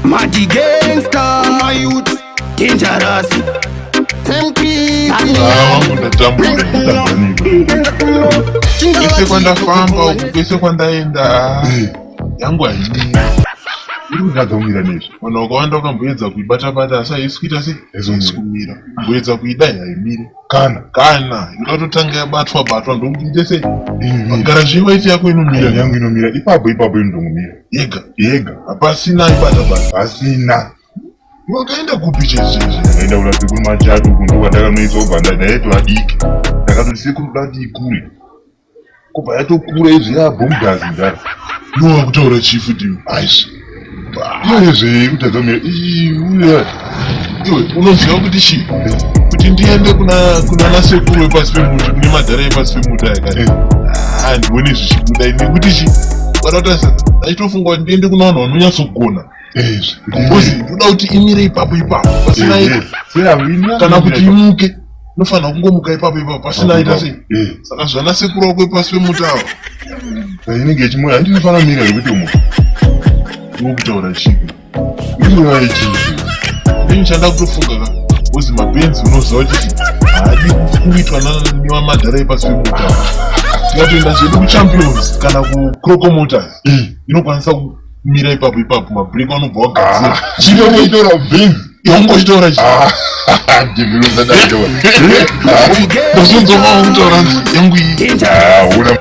Mati gangster, my youth, dangerous. Same Ah, wangu ndatambura. Kwese kwandafamba uku, kwese kwandaenda, yangu haimiri. Iri kutadza kumira nezvi. Vanhu vakawanda vakamboedza kuibata bata asi haisi kuita sei? Haisi kumira. Kumboedza kuidai haimiri. Kana. Kana inoda kutotanga yabatwa batwa ndokuti ite sei? Gara zviwaiti yako inomira. Yangu inomira ipapo ipapo inotongomira. Yega. Yega. Hapasina aibata bata. Pasina. Wakaenda kupi chaizvo? Ndakaenda kuna sekuru Machado uku ndokwandakanoiswa kubva ndaitova diki. Ndakatoti sekuru kuda kuti ikure. Kubva yatokura izvi yabhomgazi mudhara. No wakutaura chii futi iwe? Aizvi. Iyezve kutadza kumira. Iwe. Iwe unoziva kuti chii? Kuti ndiende kuna kuna nasekuru wepasi pemuti kune madhara epasi pemuti aya kani. Ah, ndione zvichibuda nekuti chii? Wada kutarisa ndaitofunga kuti ndiende kuna vanhu vanonyatsogona. Ngozi ndoda kuti imire ipapo ipapo pasina kana kuti imuke inofanira kungomuka ipapo ipapo pasina aita sei saka zvana sekuru wako ipasi pemuti awa inenge ichimuka handinofanira mira zvekuti umuka iwe kutaura chipi inyaya yechii inini chanda kutofunga ka ngozi mapenzi unoziva kuti haadi kuitwa nevamadhara epasi pemuti awa tikatoenda zvedu kuchampions kana kucrocomotors inokwanisa mira ipapo ipapo mabreak anobva wagadzira ah. Chinongoitora bhinzi yongoitora chi ah, ndivhiruza ndatora ndozonzwa kutaura yangu iyi ah, una